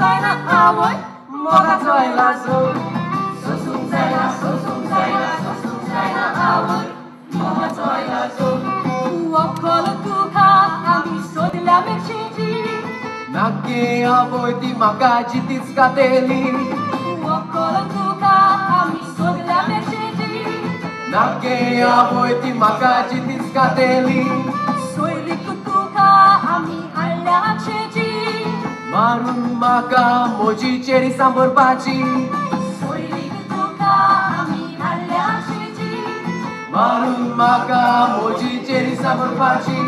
जायना आवय मोगाचो आयला जोर. सोसूंक जायना, सोसूंक जायना, सोसूंक जायना आवय मोगाचो आयला जोर. वखल तुका आमी सोदल्या मिरचेची. नागे आवय ती म्हाका जितीच खातेली. वखल तुका आमी सोदल्या मिरचेची. नागे आवय ती म्हाका जितीच खातेली. सोयरीक तुका आमी हाडल्या चेची. मारून म्हाका म्हजी चेरी सांबरपाची. सोयरीक तुका आमी हाडल्या चेची. मारून म्हाका म्हजी चेरी सांबरपाची.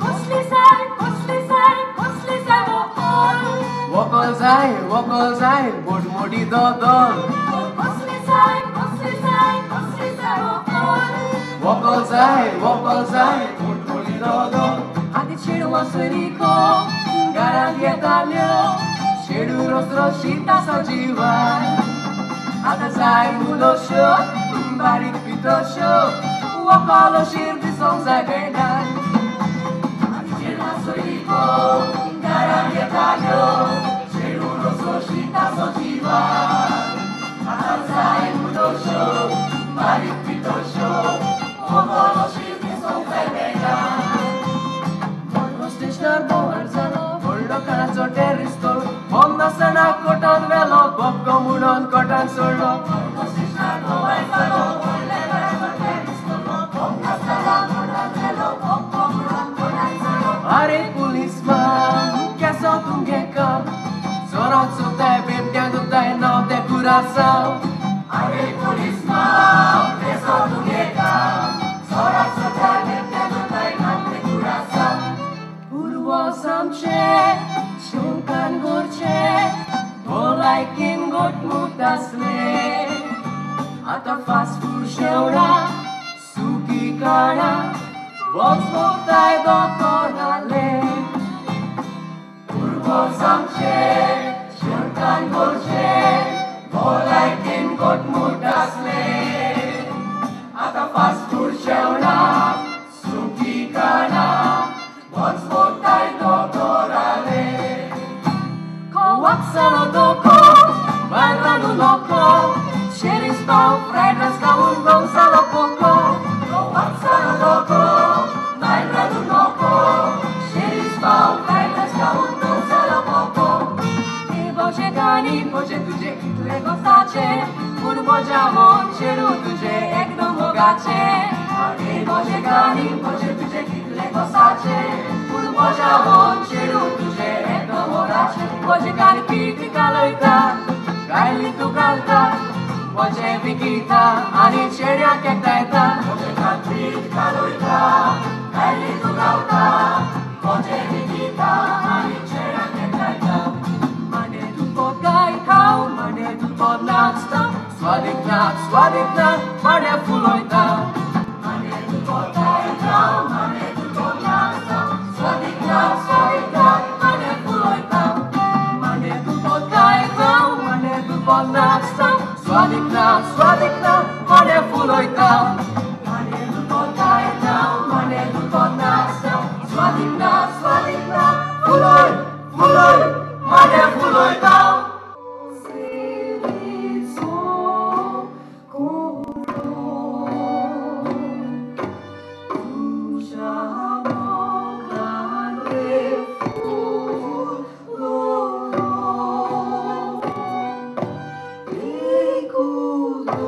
कसली जाय, कसली जाय, कसली जाय वखल. वखल जाय, वखल जाय मोटमोटी दोदोल. कसली जाय, कसली जाय, कसली जाय वखल. वखल जाय, वखल जाय मोटमोटी दोदोल. आदी चेडवां सोयरीको घरांत येताल्यो, चेडूं रोसरोशीत आसा जिवान. आतां जाय मुलोश्यो बारीक पितोश्यो, वखल अशीर दिसोंक जाय बेणान. आदी चेडवां सोयरीको घरांत येताल्यो, चेडूं रोसरोशीत आसा जिवान. आतां जाय मुलोश्यो बारीक पितोश्यो, वखल अशीर दिसोंक जाय बेणान. स्टेशनार बोवाळ जालो, व्हडलो काळाचो टेरिस तोलो, बॉम्ब नासतना कोटान व्हेलो, बक्को म्हणून कोटान सोडलो. स्टेशनार बोवाळ जालो, व्हडल्या काळाचो टेरिस तोलो, बॉम्ब नासतना कोटान व्हेलो, बक्को म्हणून कोटान सोडलो. आरे पुलीसमान केसो तुमगे काम, चोराक सोदताय बेबट्यांक सोदताय नांव तें कुरासांव. आरे पुलीसमान केसो तुमगे काम, चोराक सोदताय बेबट्यांक सोदताय नांव तें कुरासांव. पुर्वज आमचे शेवकान गोरचे भलायकेन घटमूट आसले. आतां फास्ट फूड शेवणां सुकी खाणां वचमोताय दोतोराले. पुर्वज आमचे शेवकान गोरचे भलायकेन घटमूट आसले. आतां फास्ट फूड शेवणां सुकी खाणां वचमोताय दोतोराले. खोवाक जालो धोको बायल रांदूं नको, चेरीस पाव फ्रायड रायस खावन गोंव जालो पोको. खोवाक जालो धोको बायल रांदूं नको, चेरीस पाव फ्रायड रायस खावन गोंव जालो पोको. हे बोजे गाणी बोजे तुजे कितले गोसाचे, पूण म्हज्या मन चेडूं तुजें एकदम मोगाचें. हे बोजे गाणी बोजे तुजे कितले गोसाचे, पूण म्हज्या मन चेडूं तुजें एकदम मोगाचें. बोजे गाणी पीठ घालयता, गायली तूं घालता, बोजे विकिता आनी चेड्याक एकठांयता. बोजे गाणी पीठ घालयता, गायली तूं घालता, बोजे विकिता आनी चेड्याक एकठांयता. माने तूं गायता, माने तूं नाचता, स्वादीक नाच स्वादीक नाच माने फुलयता. माने तूं गायता, माने तूं नाचता, स्वादीक नाच स्वादीक नाच माने फुलयता. माने तूं गायता, माने तूं नाचता, स्वादीक नाच स्वादीक नाच माने फुलयता. माने तूं गायता, माने तूं नाचता, स्वादीक नाच स्वादीक नाच फुलय फुलय माने फुलयता. Ooh.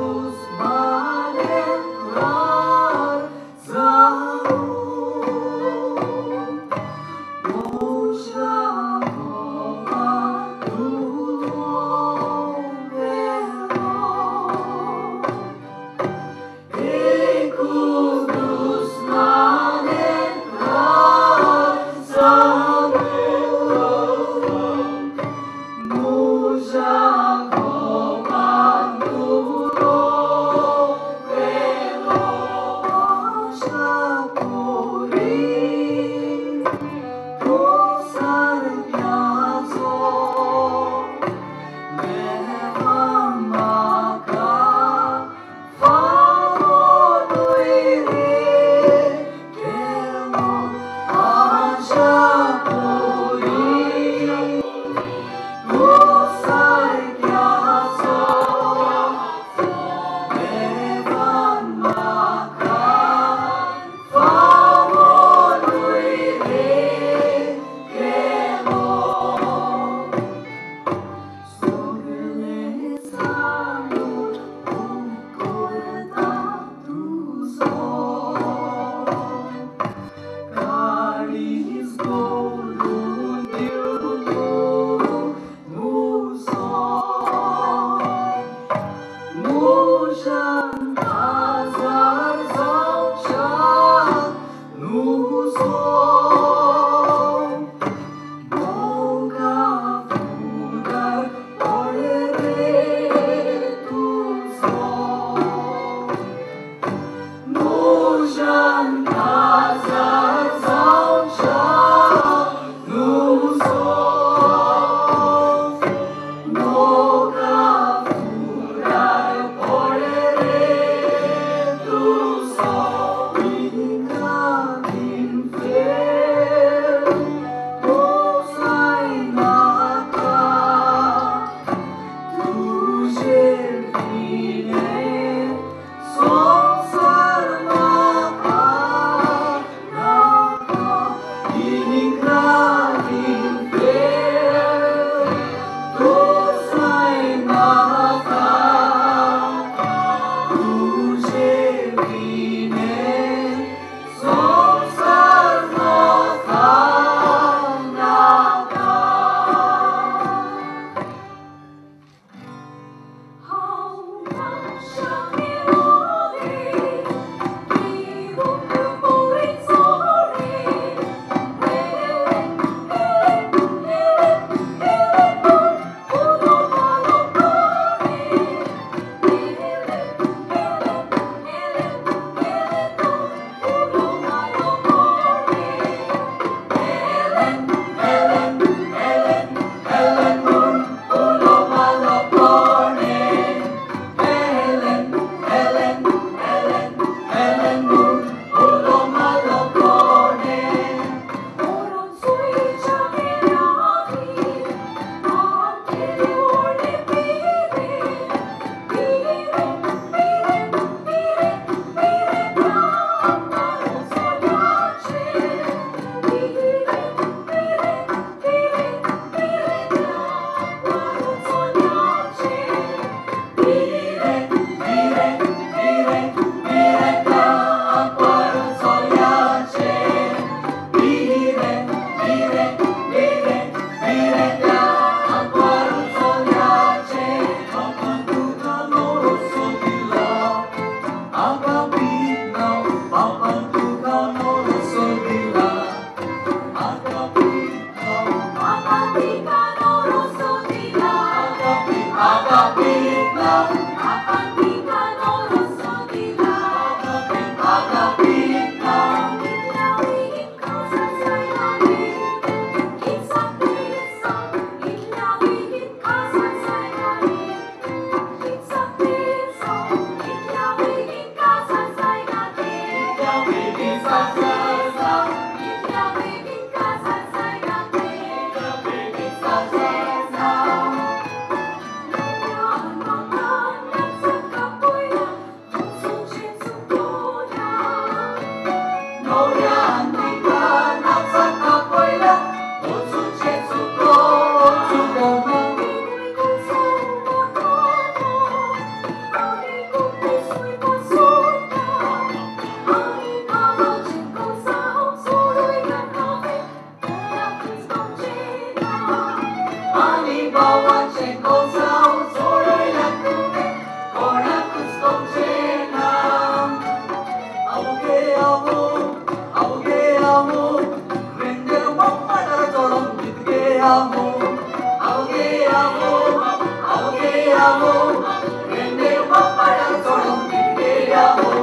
आमचें कोसांव सोडयलां तुवें कोणाकूच कोमचें ना. अवघे आवो अवघे आवो रेंदेर मम्माडार चडोन कितके आवो अवघे आवो अवघे आवो रेंदेर मम्माडार चडोन कितके आवो.